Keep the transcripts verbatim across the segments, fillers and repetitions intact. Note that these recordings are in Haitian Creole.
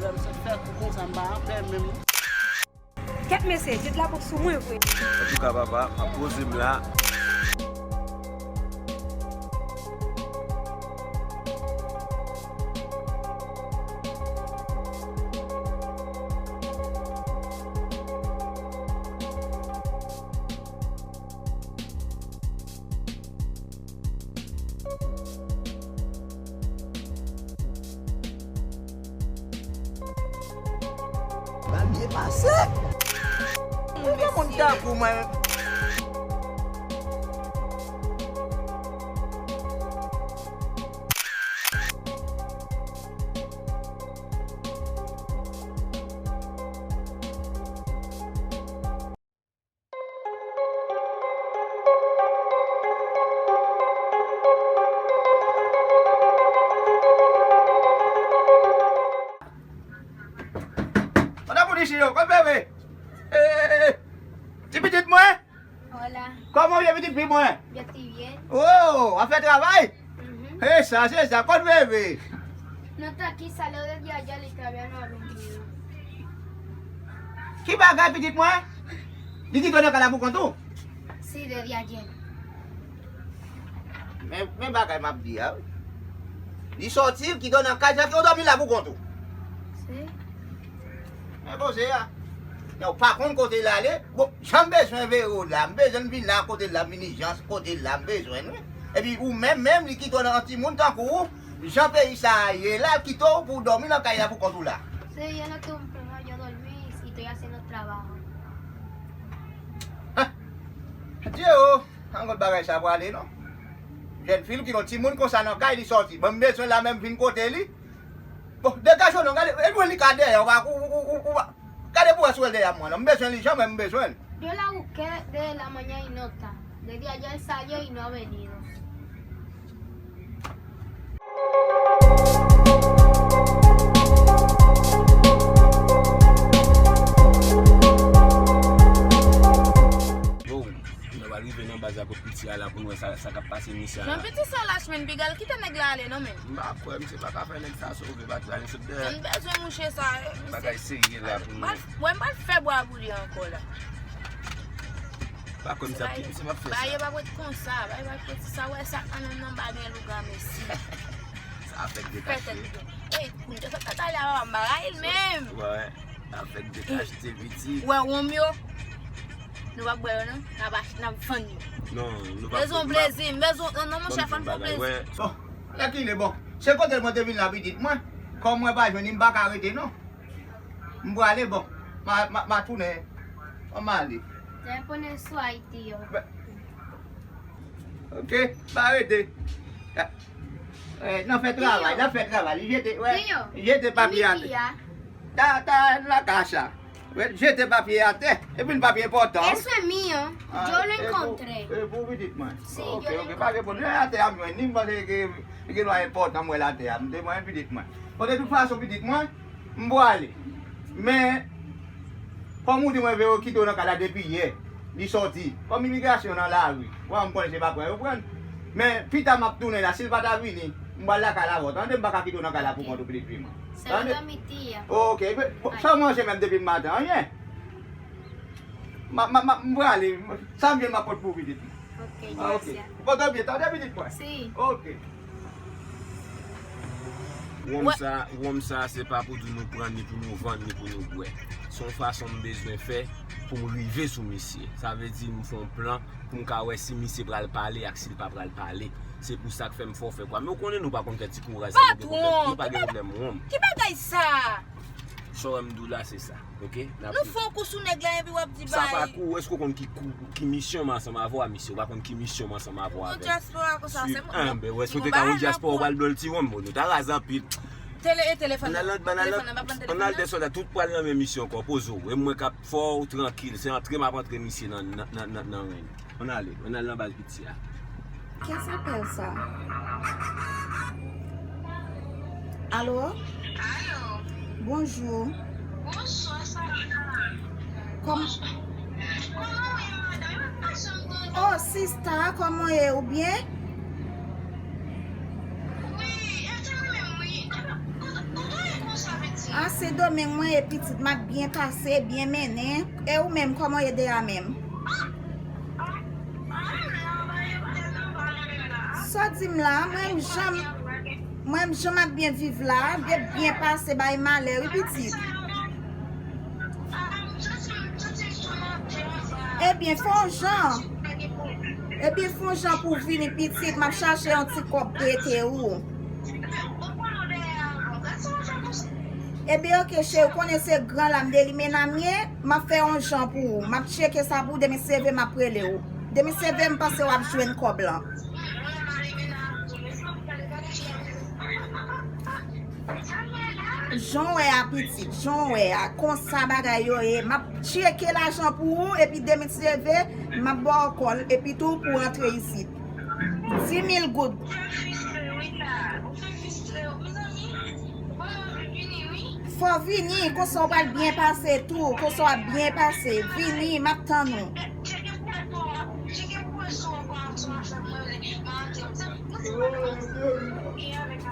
M sot fè kou konsa, m pa an pè menm. Kèt mesye, Djed la pran sou mwen vre. Antouka papa, m ap poze m la. Mal byen pase. Mwen pa konn tankou mwen. Mwen ta pou di si yo, kot bebe? Eh, ti pitit mwen? Hola, Kòman w ye pitit fi mwen? yo ti byen. Oh, w ap fè travay? Mhm. E sa, se sa, kot bebe? Nou ta ki sa lè ou di ajan li travay nou ap vin. Ki bagay pitit mwen? Li kite w nan kay la pou kont ou? Si de di ajan. Men, men bagay m ap di a wi. Li sòti, li kite w nan kay, sa ki w dòmi la pou kont ou. Si. Men poze a. Nan w pa konn kote l ale. Bon, jan m bezwen veye w la, m bezwen vin la kote l la, m vin ijans kote l la, m bezwen wi. Epi ou menm, menm li kite w nan timoun tankou ou, jan peyi sa a ye la, l kite w pou w dòmi nan kay la pou kont ou la. Si yo no te un problema, yo dormí y te hacen los trabajos. Dye o, an kot bagay sa prale non. Jèn fi l ki gon timoun konsa nan kay li sòti. Bon, m bezwen la menm vin kote li. Bon, degaje w non, gade, e mwen li ka dèyè, ou pa, ou, ou, ou, ou pa. Gade pou wè si w wè l dèyè mwen non. M bezwen li, jan mwen m bezwen l. Yo la busqué desde la mañana y no está. Desde ayer salió y no ha venido. Yo, nou pral rive nan baz la kot piti a la pou n wè sa, sa k ap pase misye a la. Jan piti sa lach menn, piga l kite nèg la ale non menn. M pa kwè misye pa ka fè nèg sa sove pati la, li sot dèyè. M bezwen mouche sa. Bagay serye la pou nou. Mwen m pral fè bwa pou li ankò la. Pa kwè misye ap, misye p ap fè sa. Bagay yo p ap ret konsa, bagay yo p ap ret konsa, wè sa nan menm nan pa gen lougan mesi. Sa fèk detache. Ey, kounye sa tata li a papa m pa rayi l menm. Wè, sa fèk detache piti. Wè wonm yo. Nou p ap bwè yo non, n ap ach, n ap vann yo. Non, nou p ap. Bezwen plezi, m bezwen, non, non, monchè, fò n pran plezi. Bon, lè ki lè, bon. Se kote mwen te vin la pitit mwen. Kòm mwen pa jwenn li, m pa ka rete non. M prale, bon. Ma, ma, ma tounen. An m ale. Telefone sou Ayiti yo. Ok, pa rete. Eh, nan fè travay, nan fè travay. Li jete, wè, jete papye atè. Ta, ta, nan kach la. Wè, jete papye atè. Epi yon papye enpòtan. Eso es mío. Yo lo encontré. E pou pitit mwen. Ok, ok, pa gen pwoblèm. Atè a m jwenn li, m panse ke gen lwa enpòtan m wè l atè a. M te mwen pitit mwen. Bon, de tout fason, pitit mwen, m prale. Men, kòm ou di mwen veye kite w nan kay la depi yè, li sòti. Kòm imigrasyon nan lari, w a m konnen se pa pran yo pran l. Men, pita m ap tounen la, si l pa ta vini, m pral lakay avè w. Tande, m pa ka kite w nan kay la pou kont ou pitit fi mwen. Tande? Ok, sa w manje menm depi maten? Anyen. Ma, ma, ma, m prale. Sa m jwenn m ap pot pou pitit mwen. Ok, gracias. Ou pote byen, tande pitit mwen? Si. Ok. Wonm sa, wonm sa se pa pou di nou pran ni pou nou vann ni pou nou bwè. Se yon fason m bezwen fè pou m rive sou misye. Sa vle di m fè yon plan pou m ka wè si misye pral pale ak si l pa pral pale. Se pou sa k fè m fè w fè kwa. Men ou konnen nou pa konn fè ti kouraj sa, nou gen pwoblèm, nou pa gen pwoblèm wonm. Ki bagay sa? Sa w wè m di w la se sa. Ok? Nou fè yon kou sou nèg la epi w ap di bay. Sa pa kou, èske w konn ki kou, ki misyon m ansanm avè w a misye? Ou pa konn ki misyon m ansanm avè w avè l. Yon dyaspora konsa, se mwen. Anben, wè, si w te ka yon dyaspora, w pral ba l ti wonm, bon, nou ta raz anpil. Tele, e telefòn nan. Telefòn nan, pa pran telefòn nan. Ann al desann la, tout pral nan men misye ankò, poze w. E mwen k ap fè w trankil, se antre m ap antre misye nan, nan, nan, nan, nan reng. Ann ale, ann al nan baz piti a. Qu'est-ce qu'elle ça? Allô? Allô? Bonjour. Bonsoir, ça va? Kòm... Kòman w ye, madanm? E pa janm tande. Oh, sista, kòman w ye? Ou byen? Wi, e te mwen menm, wi. Ou, ou, ou rele konsa, pitit? Ah, Sendomeng mwen ye pitit, m ap byen pase, byen mennen. E ou menm, kòman w ye deja menm? Sa w di m la, mwen menm jan m, mwen menm jan m ap byen viv la, byen, byen pase, bay malè, wi, pitit. Ebyen, fè yon jan. Ebyen, fè yon jan pou w vini, pitit, m ap chache yon ti kòb prete ou. Ebyen, oke, cheri, ou konnen se gran la m de limena m ye, m ap fè yon jan pou ou. M ap tcheke sa pou ou, demen se ve m ap rele ou. Demen se ve m panse w ap jwenn kòb lan. Jan w wè a, pitit, jan w wè a, konsa bagay yo ye. M ap tcheke lajan pou ou, epi demen se ve, m ap ba w kòb, epi tou pou w rantre isit. Dis mil goud. Fò w vini, konsa w pral byen pase tou, konsa w ap byen pase. Vini, m ap tann ou.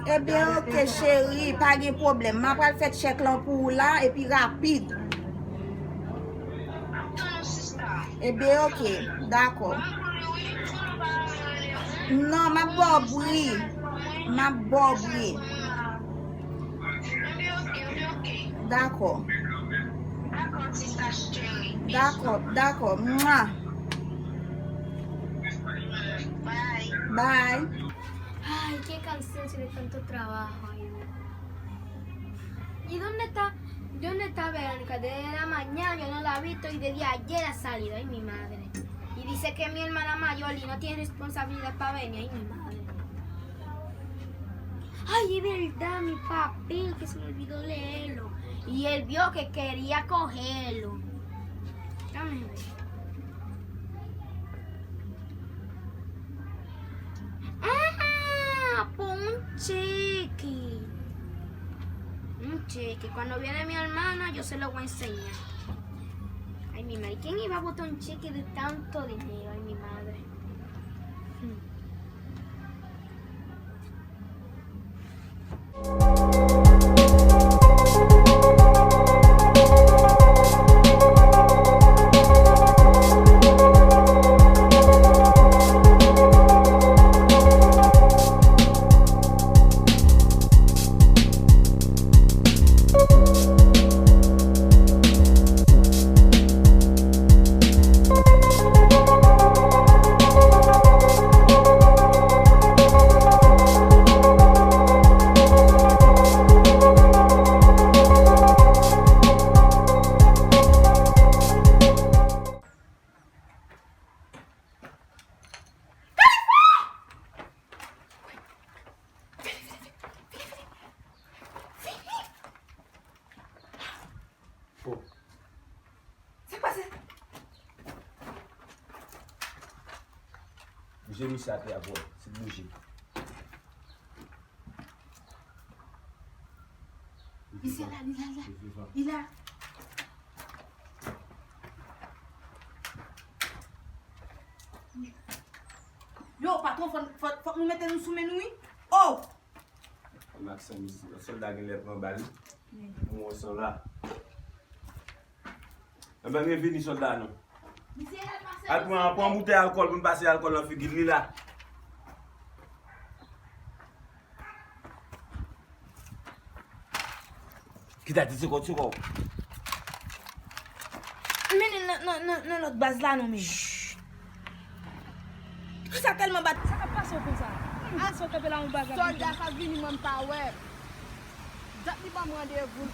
Ebyen, oke, cheri, pa gen pwoblèm. M ap pral fè tchèk lan pou ou la, epi rapid. Ebyen, oke, dakò. Non, m ap ba w bri. M ap ba w bri. Dakò. Dakò, dakò. Mwa. Bye. Ay, qué cansancio de tanto trabajo, ay, no. ¿Y dónde está, dónde está Verónica? Desde la mañana yo no la he visto y desde ayer ha salido. Ay, mi madre. Y dice que es mi hermana mayor y no tiene responsabilidad para venir. Ay, mi madre. Ay, es verdad, mi papel, que se me olvidó leerlo. Y él vio que quería cogerlo. Dame ver. Ah, por un cheque. Un cheque. Cuando viene mi hermana, yo se lo voy a enseñar. Ay, mi madre, ¿quién iba a botar un cheque de tanto dinero? Ay, mi madre. Hmm. Oh. Sa k pase? Bouje misye atè a, bro. Se bouje. Misye la, li la, la. Li la. Yo, patwon, fò, fò, fòk nou mete nou sou men nou, wi. Oh! Max, sòlda gen lè pran bal. Mwen wè san la. Anben, byenvini, sòlda nou. Al pran, pran boutèy alkòl pou n pase alkòl nan figi l, li la. Kite a di se kò, se kò. Mennen nan, nan, nan, nan lòt baz la non, men. Kisa tèlman bat? Sa k ap pase w konsa? Al sa w kanpe la yon baz la. Sòlda sa vini, mwen m pa wè. Dat li ban m randevou l.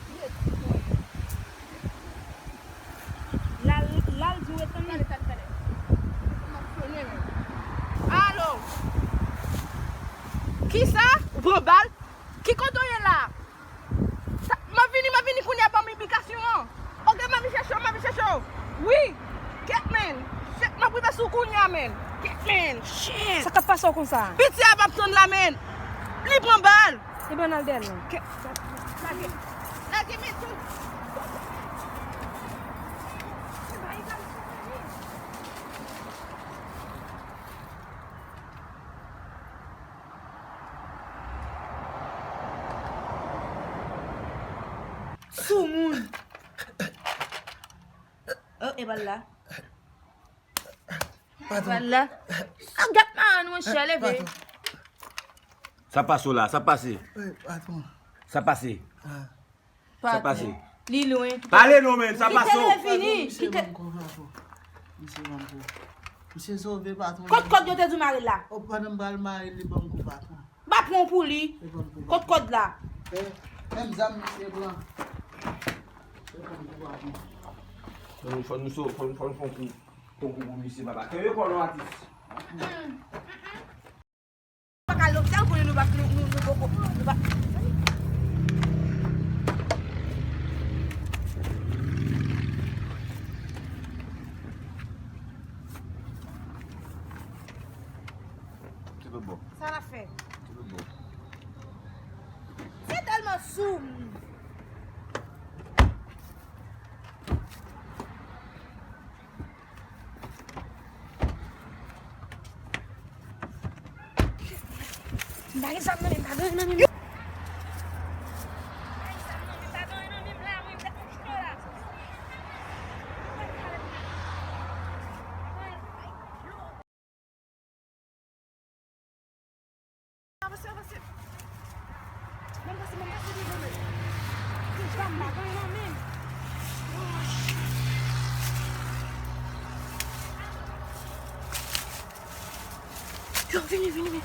L al, l al di w ret tann li. Tande, tande, tande. Alo? Kisa? Ou pran bal? Ki kote w ye la? Sa, m ap vini, m ap vini kounye a, ban m iblikasyon an. Oke, m ap vin chèche w, m ap vin chèche w. Wi. Kèt, men. Shit, m ap rive sou w kounye a, men. Kèt, men. Shit. Sa k ap pase w konsa? Piti a p ap tann la, men. Li pran bal. E ban n al dèyè l, non. Kèt. Lage. Lage, men tou. Soumoun. Oh, e bal la. Patwon. Bal la. A, gad madanm, monchè, leve. Patwon. Sa pase w la, sa pase. Wi, patwon. Sa pase. Ah. Sa pase. Li lwen. Pale non, men, sa pase. Kite l vini. Patwon, misye ban m kou, patwon. Misye ban m kou. Misye sove, patwon. Kot kòd yo te di w mare l la? O, pandan m pral mare l, li ban m kou, patwon. M pa pran w pou li. Li ban m kou, patwon. Kot kòd la? Eh, menm zam misye pran. Li ban m kou, patwon. Fò nou, fò nou so-, fò nou, fò nou fè yon kou, fè yon kou pou misye, papa. Kenbe kò non, atis. Pa ka lopital, konnen nou pa, nou, nou, nou poko, nou pa. Ti lòt bò. Sa n ap fè? Ti lòt bò. Se tèlman soum. M pa gen zam nan men m, pa gen nan men m. Avanse, avanse. Ban m pase, ban m pase devan men. Deja m pa gen nan men. Yo, vini, vini, vini.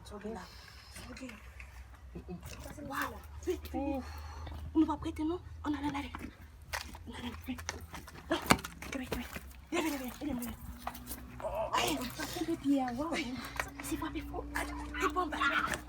Sa w gen la? Sa w gen? Waw! Vin, vin, vin. Nou p ap rete non. Ann ale, ann ale. Ann ale, vin. Non, kenbe, kenbe. Leve, leve, ede m leve. Ay, sa kenbe pye a, waw. Ay, se frape fò. Ay, li pran bal.